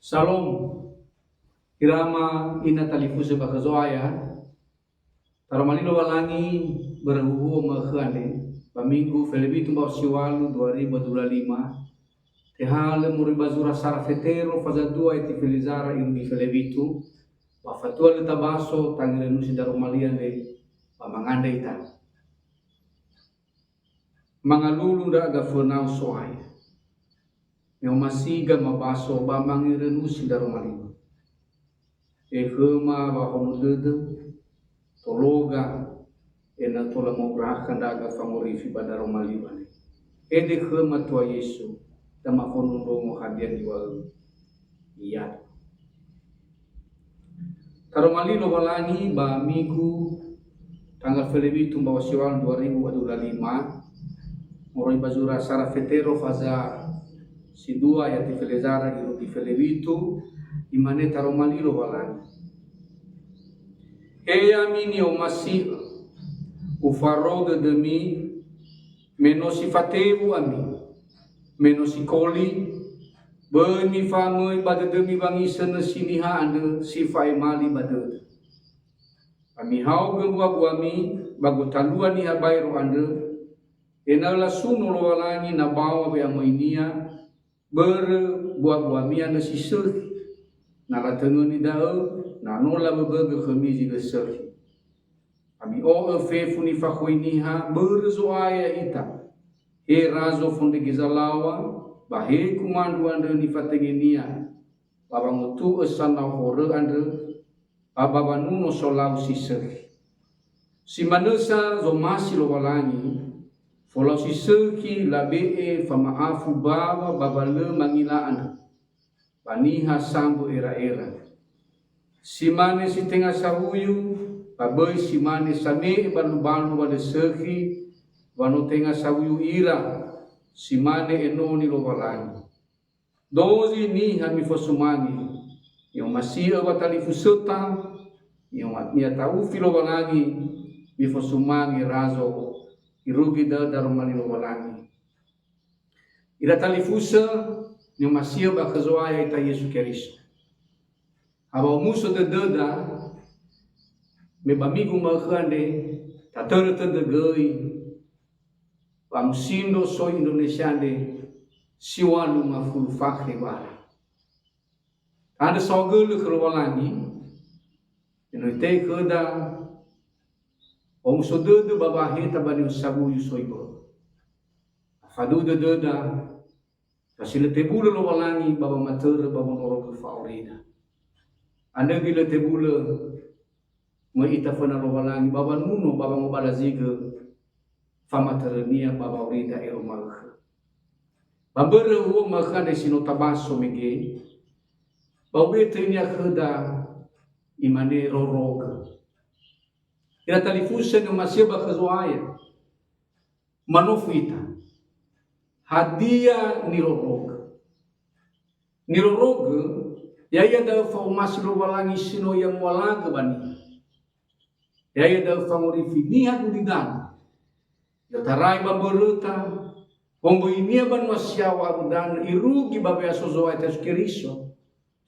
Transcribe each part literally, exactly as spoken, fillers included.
Salom. Ira ama ina talifusö ba khö Zo'aya. Taroma li Lowalangi börö huhuo ma'ökhö andre, ba Minggu felewitu mbao siwalu dua ribu dua puluh lima, tehalö moroi ba zura sara Fetero faza dua ayati felezara irugi felewitu, ba fatua lö tabaso tangirenusi daroma li andre, ba mangandrö ita. Mangalulu ndra'aga fönau So'aya. Me omasiga mabaso ba mangirenusi daroma li. E khöma wahono dödö, tologa, ena'ö tola mo'urakha ndra'aga fangorifi ba daroma li andre. Ede khöma Tua Yesu, da mafondrondrongo hadia niŵa'ömi. Iya. Taroma li Lowalangi ba Minggu tanggal felewitu mbao siwalu dua ribu dua puluh lima, moroi ba zura sara Fetero faza si dua ayati felezara irugi felewitu, imane taroma li Lowalangi. He ya'ami ni'omasi'ö, ufarou dödömi, me no si fatewu ami, me no si koli, böi mifa'amöi ba dödömi wangisö nösi niha andrö si fa'emali ba dödö. Ba mihaogö mbuabuami ba gotalua niha baero andrö, ena'ö lasuno Lowalangi nabawa we'amöinia, börö mbuabuami andrö si sökhi. Na latöngöni da'ö, na no laböbögö khömi zi lö sökhi. Ba mi'o'ö fefu nifakhoi niha börö Zo'aya ya'ita. He razo fondrege zalaŵa, ba he gumandru andrö nifatenge-Nia, ba wangotu'ö sanao horö andrö, ba ba wanuno solau si sökhi. Si manö sa zomasi Lowalangi, folau si sökhi labe'e fama'afu bawa ba wa lö mangila andrö, ba niha sambö era'era. Si mane si tenga sawuyu, ba böi si mane same'e balubalu wa lö sökhi, wa no tenga sawuyu ira, si mane enoni Lowalangi. Dozi niha mifosumange, ni'omasi'ö watalifusöta, ni'oma-, ni'ata'ufi Lowalangi, mifosumange razo, irugi da'ö daroma li Lowalangi. Ira talifusö, ni'omasi'ö ba khö Zo'aya ita Yesu Keriso. Hawa omuso dödöda, me ba Minggu ma'ökhö andre, tatörö tödö göi, wamusindro soi Indonesia andre, siwalu ngafulu fakhe wara. Andrö saohagölö khö Lowalangi, ena'ö itehegö khöda, omuso dödö ba waheta ba ni'osawuyu soi börö. Faduhu dödöda, ba si lö tebulö Lowalangi ba wamatörö ba wondrorogö fa'aurida. Andrö göi lö tebulö möi ita föna Lowalangi ba wanuno ba wangobalazigö famatörö-Nia ba wa'aurida ero ma'ökhö. Ba mbörö huhuo ma'ökhö andre si no tabaso mege, ba ube'e töinia khöda, imane rorogö. Ira talifusö ni'omasi'ö ba khö Zo'aya. Manofu ita. Hadia nirorogö? Nirorogö, ya'ia da'ö fa'omasi Lowalangi si no Ia mualagö ba niha. Ya'ia da'ö fangorifi niha gulidanö. I'otarai ba mböröta, womboinia banua si yaŵa awö danö irugi ba we'aso Zo'aya Yesu Keriso,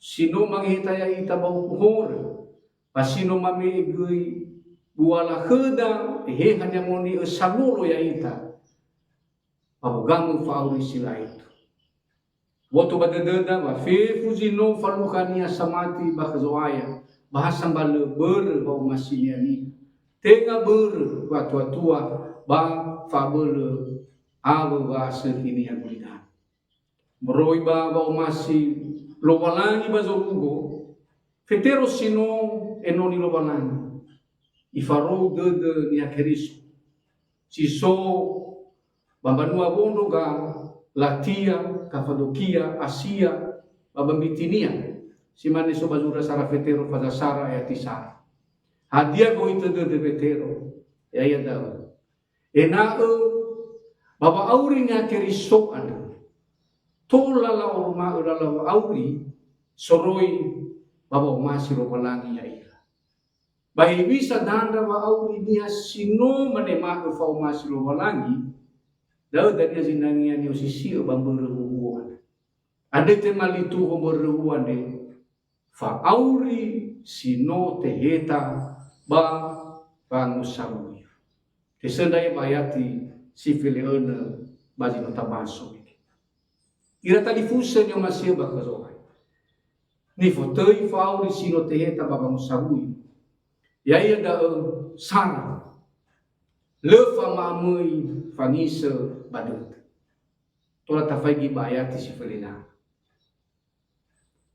si no mangeheta ya'ita ba huku horö, ba si no mame'e göi buala khöda, eheha ni'amoni'ö salolo ya'ita, ba wogamö fa'auri si la'etu. Boto ba dödöda wa fefu zi no falukha niha samati ba khö Zo'aya, ba ha sambalö börö wa'omasinia niha. Tenga börö wa'atuatua ba fa'abölö awö wa'asökhi niha gulidanö. Moroi ba wa'omasi Lowalangi ba zorugo, Fetero si no enoni Lowalangi, ifarou dödö niha Keriso. Si so ba mbanua wondro Galatia, Kafadokia, Asia, ba ba Bitinia, si mane so ba zura sara Fetero faza sara ayati sara. Hadia gohitö dödö Fetero? Ya'ia da'ö. Ena'ö ba wa'auri niha Keriso andrö, tola la'oroma'ö lala wa'auri soroi ba wa'omasi Lowalangi ya'ira. Ba hewisa dandra wa'auri niha si no manema'ö fa'omasi Lowalangi, da'ö dania zinangea ni'osisi'ö ba mbörö huhuo andrö. Andrö tema lituho mböröu andre, fa'auri si no teheta ba wangosawuyu. Tesöndra ia ba ayati si fele'önö ba zi no tabaso. Ira talifusö ni'omasi'ö ba khö Zo'aya. Nifotöi fa'auri si no teheta ba wangosawuyu. Ya'ia da'ö sara. Lö fama'amöi fangisö ba dödö. Tola tafaigi ba ayati si fölina.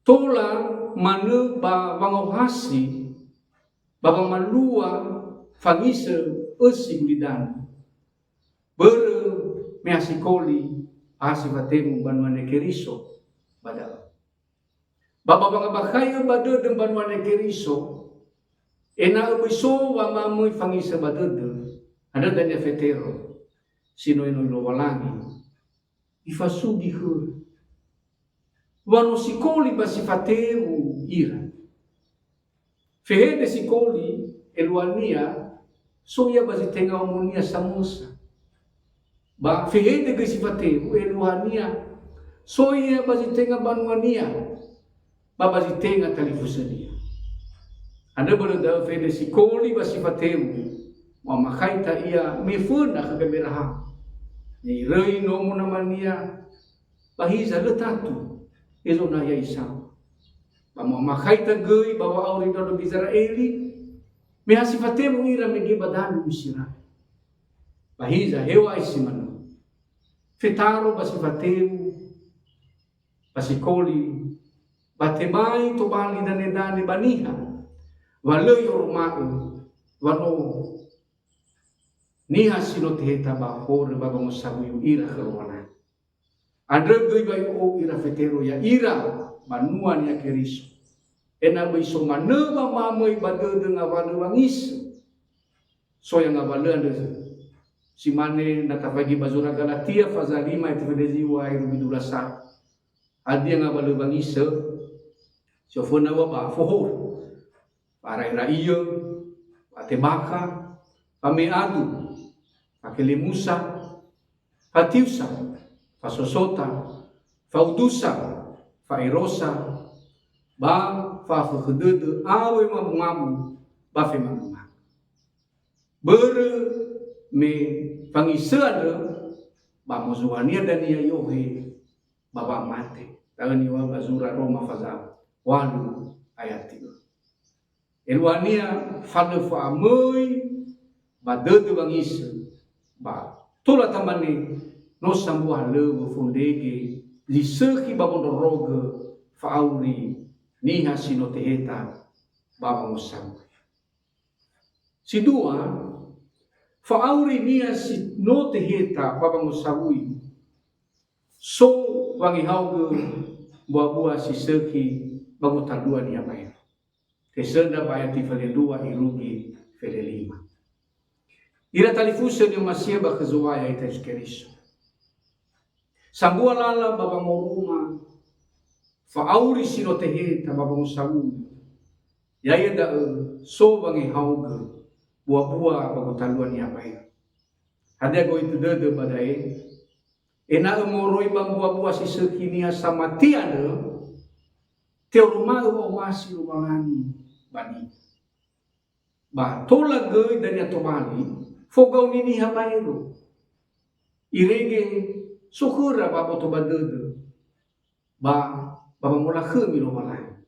Tola manö ba wangohasi ba wamalua fangisö ösi gulidanö. Börö me ha sikoli, ha si fatemu mbanua ni Keriso ba da'ö. Ba, ba wangabakhai'ö ba dödö mbanua ni Keriso, ena'ö böi so wamamöi fangisö ba dödö, andrö dania Fetero, si no enoi Lowalangi, ifasugi khöra. Wa no sikoli ba si fatemu ira. Fehede sikoli, eluahania, so ia ba zi tenga omonia samösa. Ba fehede göi si fatemu, eluahania, so ia ba zi tenga banuania, ba ba zi tenga talifusönia. Andrö börö da'ö fehede sikoli ba si fatemu, mu'amakhaita ia meföna khö Gaberahama. Iröi nomo namania, ba hiza lö tatu, ezo na ia Isau. Ba mu'amakhaita göi ba wa'auri ndraono Gizera'eli, me ha si fatemu ira mege ba dalu Misira. Ba hiza, heŵa'ae si manö. Fetaro ba si fatemu, ba sikoli, ba tebai tobali danedane ba niha, wa lö i'oroma'ö, wa no niha si no teheta ba horö ba wangosawuyu ira khö Lowalangi. Andrö göi wa i'o'ou ira Fetero ya'ira banua-Nia Keriso. Ena'ö böi so manö wamamöi ba dödö ngawalö wangisö. So ia ngawalö andrö si mane na tafaigi ba zura Galatia faza lima ayat feleziwa irugi dulasa. Hadia ngawalö wangisö? Si oföna ua ba fohou. Fa'ara'ira'iö, fa'atebakha, fame'adu, fakelemusa, fatiusa, fasosota, fa'udusa, fa'erosa, ba fa'afökhö dödö awö mabu-mabu ba femangumangö. Börö me fangisö andrö ba mozoania dania i'ohe ba wa'amate. Da'ö niŵa'ö ba zura Roma faza walu ayati ua. Eluahania fa lö fa'amöi ba dödö wangisö, ba tola tamane no sambua halöŵö fondrege zi sökhi ba wondrorogö fa'auri niha si no teheta ba wangosawuyu. Si dua, fa'auri niha si no teheta ba wangosawuyu, so wangehaogö mbua-bua si sökhi ba gotalua niha baero. Tesöndra ba ayati felendrua irugi felelima. Ira talifusö ni'omasi'ö ba khö Zo'aya ya'ita Yesu Keriso. Sambua lala ba wangoroma fa'auri si no teheta ba wangosawuyu, ya'ia da'ö so wangehaogö mbua-bua ba gotalua niha baero. Hadia goitu dödö ba da'e? Ena'ö moroi ba mbua-bua si sökhi niha samati andrö, te'oroma'ö wa'omasi Lowalangi ba niha. Ba tola göi dania tobali fogaoni niha baero. Irege so khöra wa'aboto ba dödö, ba, ba wangolakhömi Lowalangi,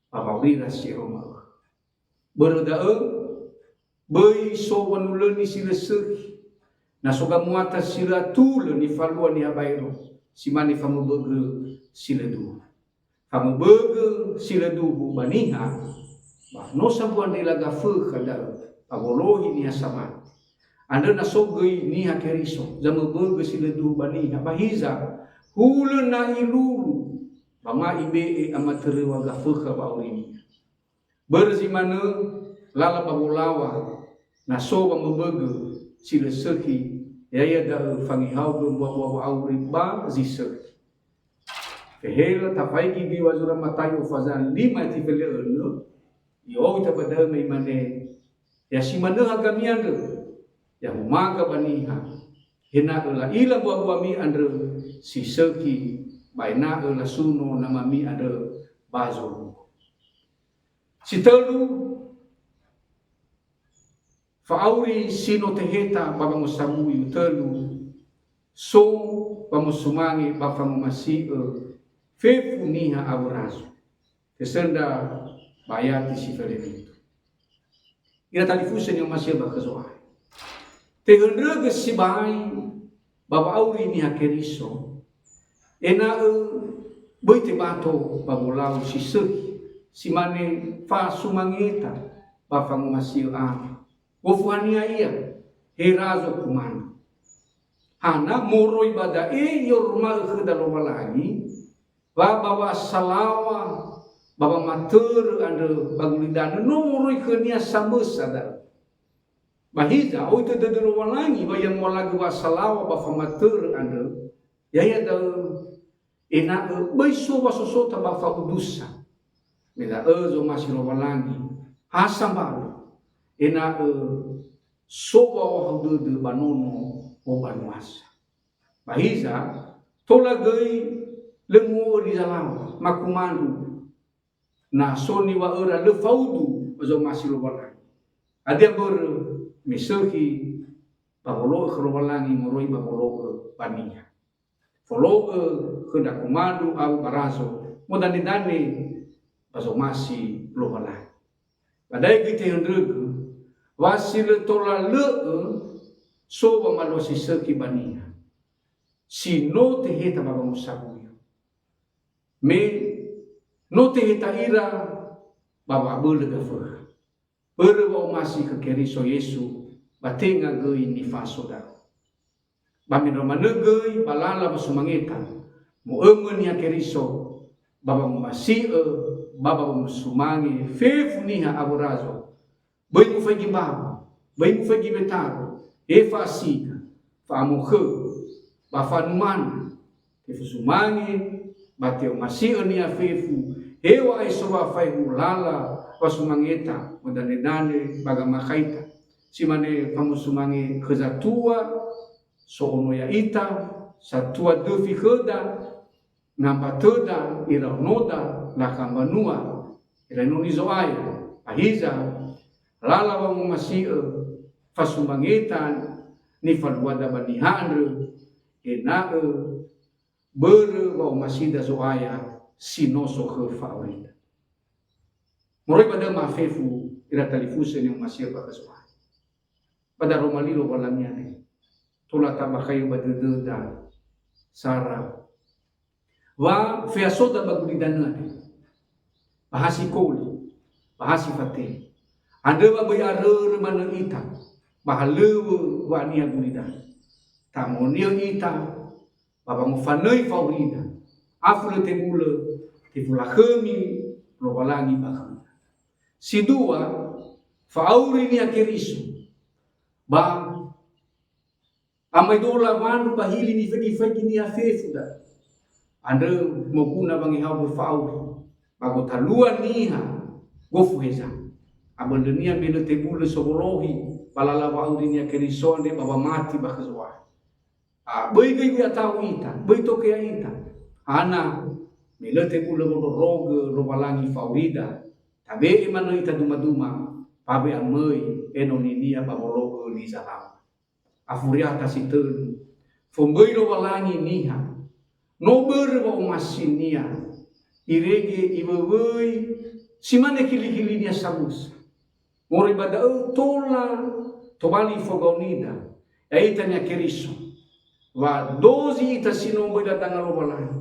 ba wa'aurira si eroma'ö. Börö da'ö, böi so wanulöni si lö sökhi, na so gamuata si lö atulö nifalua niha baero, si mane famöbögö si lö duhu. Famöbögö si lö duhu ba niha, ba no sambua ndrila gafökha da'ö, ba wolohi niha samati. Andrö na so göi niha Keriso, zamöbögö si lö duhu ba niha, ba hiza, hulö na'i lulu, ba ma ibe'e amatöröŵa gafökha ba aurinia. Börö zi manö, lala ba wolaŵa, na so wamöbögö si lö sökhi, ya'ia da'ö fangehaogö mbua-bua wa'auri ba zi sökhi. Fehela tafaigi göi wazura Mataio faza lima ayati felendrua önö, i'o'ou ita ba da'ö me imane, ya si manö hagami andrö, ya humaga ba niha, ena'ö la'ila mbua-buami andrö si sökhi ba ena'ö lasuno namami andrö ba zorugo. Si tölu, fa'auri si no teheta ba wangosamuyu. Tölu, so wamosumange ba fangomasi'ö fefu niha awö razo. Tesöndra ba ayati si felefitu. Ira talifusö ni'omasi'ö ba khö Zo'aya. Tehöndrögö sibai ba wa'auri niha Keriso, ena'ö böi tebato ba wolau si sökhi, si mane fasumangeta ba fangomasi'ö awö. Gofu hania ia, he razo kumane. Hana moroi ba da'e i'oroma'ö khöda Lowalangi, wa ba wasalawa, ba wamatörö andrö ba gulidanö no moroi khönia samösa da'ö. Ba hiza, oi tödö Lowalangi wa ya mualagö wasalawa ba famatörö andrö, ya'ia da'ö, ena'ö böi so wasosota ba fa'udusa. Me da'ö zomasi Lowalangi, ha sambali, ena'ö so wa'ohahau dödö ba nono wobanuasa. Ba hiza, tola göi lö mu'o'ö li zalawa, makumandru. Na so niŵa'öra lö faudu ba zomasi Lowalangi. Hadia mbörö? Me sökhi ba wolo'ö khö Lowalangi moroi ba wolo'ö ba niha. Folo'ö khö ndra kumandru awö ba razo, modanedane ba zomasi Lowalangi. Ba da'e göi tehöndrögö, wa si lö tola lö'ö so wamalua si sökhi ba niha si no teheta ba wangosamuyu. Me no teheta ira ba wa'abölö gafökha. Börö wa'omasi khö Keriso Yesu, ba tenga göi nifaso da'ö. Ba me no manö göi ba lala wasumangeta, mo'öngö niha Keriso, ba wangomasi'ö, ba ba wamosumange fefu niha awö razo. Böi mufaigi mbawa, böi mufaigi wetaro, he fa'asiga, fa'amokhö, ba fanumana, tefosumange, ba te'omasi'ö niha fefu, heŵa'ae so wa faehu lala wasumangeta, modanedane ba gamakhaita. Si mane famosumange khö zatua, so ono ya'ita, satua döfi khöda, ngamba töda ira onoda, lakha mbanua, ira enoni Zo'aya. Ba hiza, lala wangomasi'ö, fasumangeta nifaluada ba niha andrö, ena'ö börö wa'omasida Zo'aya si no so khö fa'aurida. Moroi ba da'ö ma'afefu ira talifusö ni'omasi'ö ba khö Zo'aya. Ba daroma li Lowalangi andre. Tola tabakhayö ba dödöda sara. Wa feasoda ba gulidanö andre. Ba ha sikoli, ba ha sifatenge. Andrö wa böi arörö manö ita, ba halöŵö wa'aniha gulidanö. Ta'amoni'ö ita, ba wangofanöi fa'aurida. Afö lö tebulö, tefolakhömi Lowalangi ba khöda. Si dua, fa'auri niha Keriso. Ba amaedola wandru ba hili nifaigi-faigi niha fefu da'ö. Andrö moguna wangehaogö fa'auri. Ba gotalua niha gofu heza. Abölönia me lö tebulö sowolohi ba lala wa'auri niha Keriso andre ba wamati ba khö Zo'aya. A, böi göi ata'u ita, böi tokea ita. Hana, me lö tebulö wondrorogö Lowalangi fa'aurida, tabe'e manö ita duma-duma, ba we'amöi enoninia ba wolo'ö li zalawa. Afuriata si tölu, fomböi Lowalangi niha, no börö wa'omasinia, irege iwöwöi, si mane kili-kilinia samösa. Moroi ba da'ö tola tobali fogaonida, ya'ita niha Keriso, wa dozi ita si no mböi ladanga Lowalangi,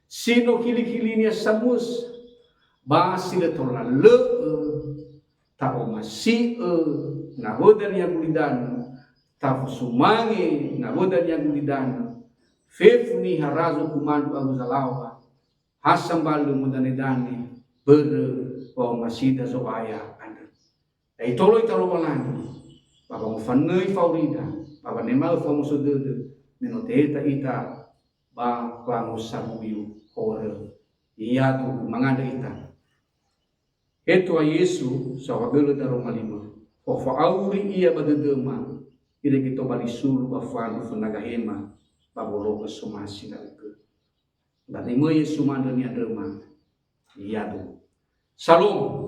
si no kili-kilinia samösa, ba si lö tola lö'ö ta'omasi'ö nawöda niha gulidanö, tafosumange nawöda niha gulidanö, fefu niha razo kumandru awö zalawa, ha sambalö modanedane börö wa'omasida Zo'aya andrö. Da'e itolo ita Lowalangi, ba wangofanöi fa'aurida, ba wanema'ö fa'omuso dödö, me no teheta ita ba wangosamuyu horö. Ya'aduhu, mangandrö ita. He Tua Yesu, saohagölö daroma li-Mö, ofa'auri Ia ba dödöma, irege tobali sulu ba fandu fanaga hema, ba wolo'ö somasi ndra'ugö. Ba me imöi Yesu ma'andrö ni'andröma, yadu. Shalom.